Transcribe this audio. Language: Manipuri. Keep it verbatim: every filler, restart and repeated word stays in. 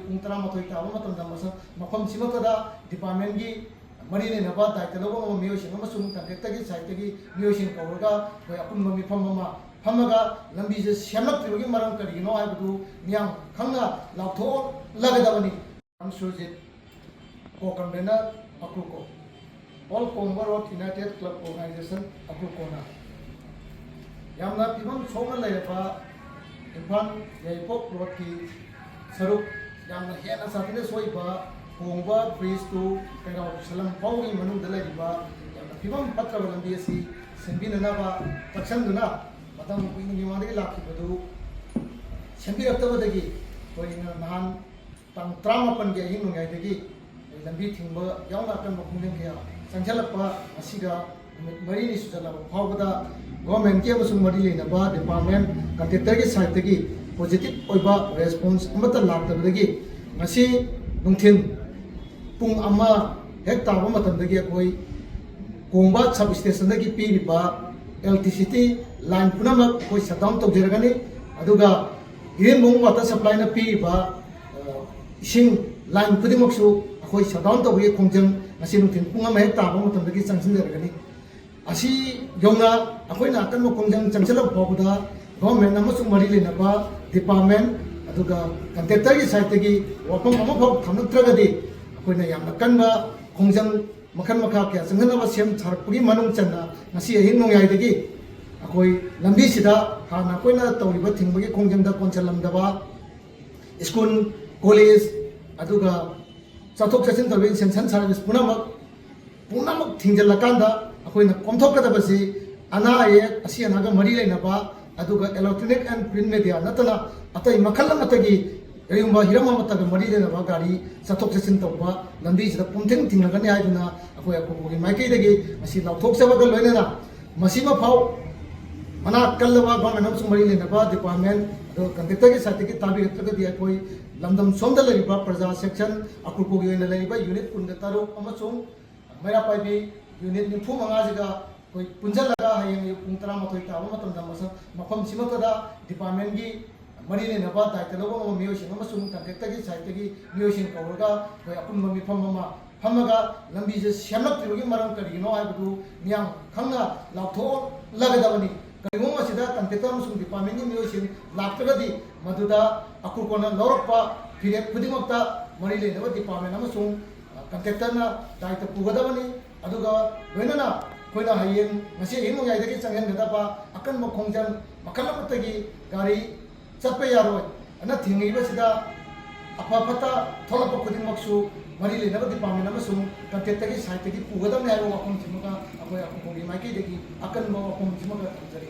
ꯄꯨꯡ ꯇꯔꯥꯃꯥꯊꯣꯏ ꯇꯥꯕ ꯃꯇꯝꯗ ꯃꯁꯛ ꯃꯐꯝꯁꯤꯃꯛꯇꯗ departmentꯀꯤ ꯃꯔꯤ ꯂꯩꯅꯕ ꯗꯥꯏꯇ ꯂꯧꯕ ꯉꯝꯕ ꯃꯤꯑꯣꯏꯁꯤꯡ ꯑꯃꯁꯨꯡ contractorꯒꯤ sideꯇꯒꯤ ꯃꯤꯑꯣꯏꯁꯤꯡ ꯀꯧꯔꯒ ꯑꯩꯈꯣꯏ ꯑꯄꯨꯟꯕ ꯃꯤꯐꯝ ꯑꯃ ꯐꯝꯃꯒ ꯂꯝꯕꯤꯁꯦ ꯁꯦꯝꯂꯛꯇ꯭ꯔꯤꯕꯒꯤ ꯃꯔꯝ ꯀꯔꯤꯒꯤꯅꯣ ꯍꯥꯏꯕꯗꯨ ꯃꯤꯌꯥꯝ ꯈꯪꯅ ꯂꯥꯎꯊꯣꯛꯂꯒꯗꯕꯅꯤ꯫ Surjit, co-convener, ꯑꯀ꯭ꯔꯨꯀꯣ, All Kongba Road United Club Organization, ꯑꯀ꯭ꯔꯨꯀꯣꯅ ꯌꯥꯝꯅ ꯐꯤꯕꯝ ꯁꯣꯛꯅ ꯂꯩꯔꯕ ꯏꯝꯐꯥꯜ ꯌꯥꯏꯔꯤꯄꯣꯛ ꯔꯣꯗꯀꯤ ꯁꯔꯨꯛ ꯌꯥꯝꯅ ꯍꯦꯟꯅ ꯁꯥꯊꯤꯅ ꯁꯣꯛꯏꯕ ꯀꯣꯡꯕ bridge to ꯀꯩꯔꯥꯎ ꯁꯂꯝ ꯐꯥꯎꯒꯤ ꯃꯅꯨꯡꯗ ꯂꯩꯔꯤꯕ ꯌꯥꯝꯅ ꯐꯤꯕꯝ ꯐꯠꯇ꯭ꯔꯕ ꯂꯝꯕꯤ ꯑꯁꯤ ꯁꯦꯝꯕꯤꯅꯅꯕ ꯇꯛꯁꯟꯗꯨꯅ ꯃꯇꯝ ꯀꯨꯏꯅꯒꯤ ꯃꯃꯥꯡꯗꯒꯤ ꯂꯥꯛꯈꯤꯕꯗꯨ ꯁꯦꯝꯕꯤꯔꯛꯇꯕꯗꯒꯤ ꯑꯩꯈꯣꯏꯅ ꯅꯍꯥꯟ ꯇꯥꯡ ꯇꯔꯥꯃꯥꯄꯟꯒꯤ ꯑꯍꯤꯡ ꯅꯣꯡꯌꯥꯏꯗꯒꯤ ꯂꯝꯕꯤ ꯊꯤꯡꯕ ꯌꯥꯎꯅ ꯑꯀꯟꯕ ꯈꯣꯡꯖꯪ ꯀꯌꯥ ꯆꯪꯁꯤꯜꯂꯛꯄ ꯑꯁꯤꯒ ꯅꯨꯃꯤꯠ ꯃꯔꯤꯅꯤ ꯁꯨꯖꯜꯂꯕ ꯐꯥꯎꯕꯗ governmentꯀꯤ ꯑꯃꯁꯨꯡ ꯃꯔꯤ ꯂꯩꯅꯕ department, contractorꯒꯤ sideꯇꯒꯤ positive ꯑꯣꯏꯕ response ꯑꯃꯠꯇ ꯂꯥꯛꯇꯕꯗꯒꯤ ꯉꯁꯤ ꯅꯨꯡꯊꯤꯜ ꯄꯨꯡ ꯑꯃ ꯍꯦꯛ ꯇꯥꯕ ꯃꯇꯝꯗꯒꯤ ꯑꯩꯈꯣꯏ ꯀꯣꯡꯕ sub stationꯗꯒꯤ ꯄꯤꯔꯤꯕ electricity line ꯄꯨꯝꯅꯃꯛ ꯑꯩꯈꯣꯏ shutdown ꯇꯧꯖꯔꯒꯅꯤ꯫ ꯑꯗꯨꯒ ꯏꯔꯦꯟꯕꯨꯡ water supplyꯅ ꯄꯤꯔꯤꯕ, ꯑ, ꯏꯁꯤꯡ line ꯈꯨꯗꯤꯡꯃꯛꯁꯨ ꯑꯩꯈꯣꯏ shutdown ꯇꯧꯕꯒꯤ ꯈꯣꯡꯖꯪ ꯉꯁꯤ ꯅꯨꯡꯊꯤꯜ ꯄꯨꯡ ꯑꯃ ꯍꯦꯛ ꯇꯥꯕ ꯃꯇꯝꯗꯒꯤ ꯆꯪꯁꯤꯟꯖꯔꯒꯅꯤ꯫ ꯑꯁꯤ ꯌꯧꯅ ꯑꯩꯈꯣꯏꯅ ꯑꯀꯟꯕ ꯈꯣꯡꯖꯪ ꯆꯪꯁꯤꯜꯂꯛꯄ ꯐꯥꯎꯕꯗ government ꯑꯃꯁꯨꯡ ꯃꯔꯤ ꯂꯩꯅꯕ department ꯑꯗꯨꯒ contractorꯒꯤ sideꯇꯒꯤ ꯋꯥꯐꯝ ꯑꯃꯐꯥꯎ ꯊꯝꯂꯛꯇ꯭ꯔꯒꯗꯤ ꯑꯩꯈꯣꯏꯅ ꯌꯥꯝꯅ ꯀꯟꯕ ꯈꯣꯡꯖꯪ ꯃꯈꯜ ꯃꯈꯥ ꯀꯌꯥ ꯆꯪꯁꯤꯟꯅꯕ ꯁꯦꯝ ꯁꯥꯔꯛꯄꯒꯤ ꯃꯅꯨꯡ ꯆꯟꯅ ꯉꯁꯤ ꯑꯍꯤꯡ ꯅꯣꯡꯌꯥꯏꯗꯒꯤ ꯑꯩꯈꯣꯏ ꯂꯝꯕꯤꯁꯤꯗ ꯍꯥꯟꯅ ꯑꯩꯈꯣꯏꯅ ꯇꯧꯔꯤꯕ ꯊꯤꯡꯕꯒꯤ ꯈꯣꯡꯖꯪꯗ ꯀꯣꯟꯁꯤꯜꯂꯝꯗꯕ school, college, ꯑꯗꯨꯒ ꯆꯠꯊꯣꯛ ꯆꯠꯁꯤꯟ ꯇꯧꯔꯤꯕ essential service ꯄꯨꯝꯅꯃꯛ, ꯄꯨꯝꯅꯃꯛ ꯊꯤꯡꯖꯤꯜꯂꯀꯥꯟꯗ ꯑꯩꯈꯣꯏꯅ ꯀꯣꯝꯊꯣꯛꯀꯗꯕꯁꯤ ꯑꯅꯥ ꯑꯌꯦꯛ, ꯑꯁꯤ ꯑꯅꯥꯒ ꯃꯔꯤ ꯂꯩꯅꯕ, ꯑꯗꯨꯒ electronic and print media ꯅꯠꯇꯅ ꯑꯇꯩ ꯃꯈꯜ ꯑꯃꯠꯇꯒꯤ, ꯀꯔꯤꯒꯨꯝꯕ ꯍꯤꯔꯝ ꯑꯃꯠꯇꯒ ꯃꯔꯤ ꯂꯩꯅꯕ ꯒꯥꯔꯤ ꯆꯠꯊꯣꯛ ꯆꯠꯁꯤꯟ ꯇꯧꯕ ꯂꯝꯕꯤꯁꯤꯗ ꯄꯨꯝꯊꯤꯡ ꯊꯤꯡꯂꯒꯅꯤ ꯍꯥꯏꯗꯨꯅ ꯑꯩꯈꯣꯏ ꯑꯀꯣꯟꯕꯒꯤ ꯃꯥꯏꯀꯩꯗꯒꯤ ꯉꯁꯤ ꯂꯥꯎꯊꯣꯛꯆꯕꯒ ꯂꯣꯏꯅꯅ ꯃꯁꯤꯃ ꯐꯥꯎ ꯃꯅꯥꯛ ꯀꯜꯂꯕ government ꯑꯃꯁꯨꯡ ꯃꯔꯤ ꯂꯩꯅꯕ department ꯑꯗꯨꯒ contractorꯒꯤ sideꯇꯒꯤ ꯇꯥꯕꯤꯔꯛꯇ꯭ꯔꯒꯗꯤ ꯑꯩꯈꯣꯏ ꯂꯝꯗꯝ ꯁꯣꯝꯗ ꯂꯩꯔꯤꯕ ꯄ꯭ꯔꯖꯥ section ꯑꯀ꯭ꯔꯨꯀꯣꯒꯤ ꯑꯣꯏꯅ ꯂꯩꯔꯤꯕ unit ꯀꯨꯟꯒ ꯇꯔꯨꯛ ꯑꯃꯁꯨꯡ ꯃꯩꯔꯥ ꯄꯥꯏꯕꯤ unit ꯅꯤꯐꯨ ꯃꯉꯥꯁꯤꯒ ꯑꯩꯈꯣꯏ ꯄꯨꯟꯁꯤꯜꯂꯒ ꯍꯌꯦꯡ ꯑꯌꯨꯛ ꯄꯨꯡ ꯇꯔꯥꯃꯥꯊꯣꯏ ꯇꯥꯕ ꯃꯇꯝꯗ ꯃꯁꯛ ꯃꯐꯝꯁꯤꯃꯛꯇꯗ departmentꯀꯤ ꯃꯔꯤ ꯂꯩꯅꯕ ꯗꯥꯏꯇ ꯂꯧꯕ ꯉꯝꯕ ꯃꯤꯑꯣꯏꯁꯤꯡ ꯑꯃꯁꯨꯡ ꯀꯟꯇ꯭ꯔꯦꯛꯇꯔꯒꯤ ꯁꯥꯏꯠꯇꯒꯤ ꯃꯤꯑꯣꯏꯁꯤꯡ ꯀꯧꯔꯒ ꯑꯩꯈꯣꯏ ꯑꯄꯨꯟꯕ ꯃꯤꯐꯝ ꯑꯃ ꯐꯝꯃꯒ ꯂꯝꯕꯤꯁꯦ ꯁꯦꯝꯂꯛꯇ꯭ꯔꯤꯕꯒꯤ ꯃꯔꯝ ꯀꯔꯤꯒꯤꯅꯣ ꯍꯥꯏꯕꯗꯨ ꯃꯤꯌꯥꯝ ꯈꯪꯅ ꯂꯥꯎꯊꯣꯛꯂꯒꯗꯕꯅꯤ꯫ ꯀꯔꯤꯒꯨꯝꯕ ꯃꯁꯤꯗ ꯀꯟꯇ꯭ꯔꯦꯛꯇꯔ ꯑꯃꯁꯨꯡ ꯗꯤꯄꯥꯔꯠꯃꯦꯟꯒꯤ ꯃꯤꯑꯣꯏꯁꯤꯡ ꯂꯥꯛꯇ꯭ꯔꯒꯗꯤ ꯃꯗꯨꯗ ꯑꯀꯨꯔꯀꯣꯟꯅ ꯂꯧꯔꯛꯄ ꯐꯤꯔꯦꯞ ꯈꯨꯗꯤꯡꯃꯛꯇ ꯃꯔꯤ ꯂꯩꯅꯕ ꯗꯤꯄꯥꯔꯠꯃꯦꯟ ꯑꯃꯁꯨꯡ ꯀꯟꯇ꯭ꯔꯦꯛꯇꯔꯅ ꯗꯥꯏꯇ ꯄꯨꯒꯗꯕꯅꯤ꯫ ꯑꯗꯨꯒ ꯂꯣꯏꯅꯅ ꯑꯩꯈꯣꯏꯅ ꯍꯌꯦꯡ ꯉꯁꯤ ꯑꯍꯤꯡ ꯅꯣꯡꯌꯥꯏꯗꯒꯤ ꯆꯪꯍꯟꯒꯗꯕ ꯑꯀꯟꯕ ꯈꯣꯡꯖꯪ ꯃꯈꯜ ꯑꯃꯠꯇꯒꯤ ꯒꯥꯔꯤ ꯆꯠꯄ ꯌꯥꯔꯣꯏ ꯑꯅ ꯊꯤꯡꯉꯤꯕꯁꯤꯗ ꯑꯐ ꯐꯠꯇ ꯊꯣꯛꯂꯛꯄ ꯈꯨꯗꯤꯡꯃꯛꯁꯨ ꯃꯔꯤ ꯂꯩꯅꯕ ꯗꯤꯄꯥꯔꯠꯃꯦꯟ ꯑꯃꯁꯨꯡ ꯀꯟꯇ꯭ꯔꯦꯛꯇꯔꯒꯤ ꯁꯥꯏꯠꯇꯒꯤ ꯄꯨꯒꯗꯕꯅꯤ ꯍꯥꯏꯕ ꯋꯥꯐꯝꯁꯤꯃꯒ ꯑꯩꯈꯣꯏ ꯑꯀꯨꯀꯣꯡꯒꯤ ꯃꯥꯏꯀꯩꯗꯒꯤ ꯑꯀꯟꯕ ꯋꯥꯐꯝꯁꯤꯃꯒ ꯊꯝꯖꯔꯤ꯫